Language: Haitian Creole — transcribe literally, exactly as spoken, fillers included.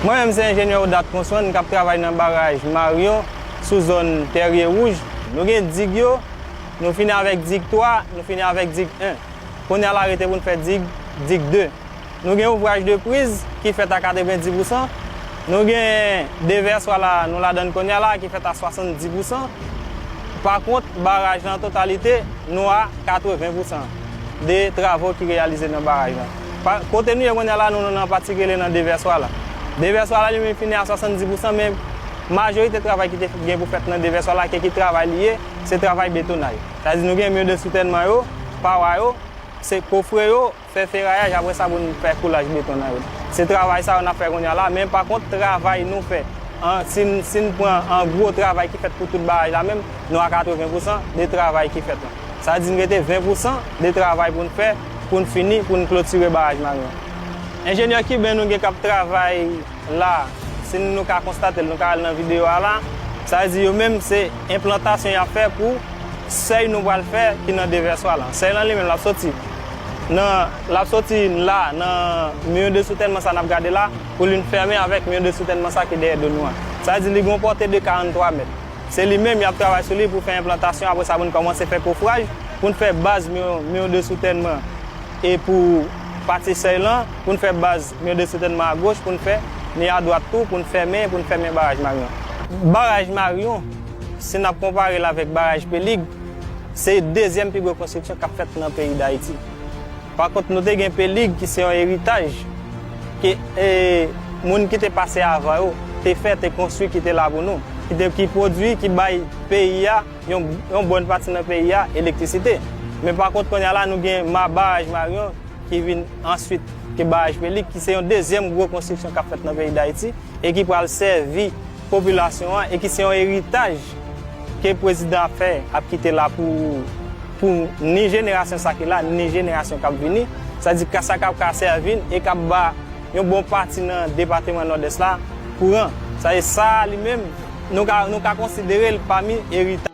Mwen menm se enjenyè Odat Konswann k ap travay nan baraj Marion sou zòn Tèrye Wouj. Nou gen dig yo, nou fini avèk dig twa, nou fini avèk dig en. Kounye a la rete pou n fè dig, dig de. Nou gen ouvraj de priz ki fèt a katrevenndis pousan. Nou gen devèswa la, nou ladan l kounye a la ki fèt a swasanndis pousan. Pa kont, baraj lan an totalite, nou a katreven pousan de travo ki reyalize nan baraj lan. Pa, kote nou ye kounye a la, nou nan pati ki rele nan devèswa la. Devèswa la li menm fini a swasanndis pousan, men majorite travay ki te gen pou fèt nan devèswa la, ke ki travay li ye, se travay betonaj. Sa di nou gen mi de soutènman yo, pawa yo, se kofre yo, fè ferayaj, apre sa pou n fè koulaj beton nan yo. Se travay sa yo n ap fè kounye a la, men pa kont travay nou fè, an, si n, si n pran an gwo travay ki fèt pou tout baraj la menm, nou a katreven pousan de travay ki fèt lan. Sa di n rete ven pousan de travay pou n fè, pou n fini, pou n klotire baraj Marion. Enjenyè kiben nou gen k ap travay la, si nou ka konstate l, nou ka al nan videyo a la, sa vle di yo menm se enplantasyon y ap fè pou sèy nou pral fè ki nan devèswa la. Sèy lan li menm l ap soti nan, l ap soti la nan mi de soutènman sa n ap gade la, pou li fèmen avèk mi de soutènman sa ki dèyè do nou an. Sa vle di li gen yon pòte de karanntwa mèt. Se li menm y ap travay sou li pou fè enplantasyon, apre sa pou n kòmanse fè kofraj, pou n fè baz mi, mi de soutènman e pou pati sèy lan, pou n fè baz mi de soutènman agoch, pou n fè ni adwat tou, pou n fèmen, pou n fèmen baraj Marion. Baraj Marion, si n ap konpare l avèk baraj Pelig, se dezyèm pi gwo konstriksyon k ap fèt nan peyi Dayiti. Pa kont, nou te gen Pelig ki se yon eritaj ke, e, moun ki te pase avan yo te fè, te konstwi, ki te la pou nou, ki te, ki pwodui, ki bay peyi a yon, yon bòn pati nan peyi a elektrisite. Men pa kont, kounye a la, nou gen ma, baraj Marion ki vin answit ke baraj Pelig, ki se yon dezyèm gwo konstriksyon k ap fèt nan peyi Dayiti e ki pral sèvi popilasyon an e ki se yon eritaj ke prezidan ap fè, ap kite la pou, pou ni jenerasyon sa ki la, ni jenerasyon k ap vini. Sa di ka sa k ap ka sèvi n e k ap ba yon bon pati nan depatman Nòdès la kouran. Sa di sa li menm, nou ka, nou ka konsidere l pami erita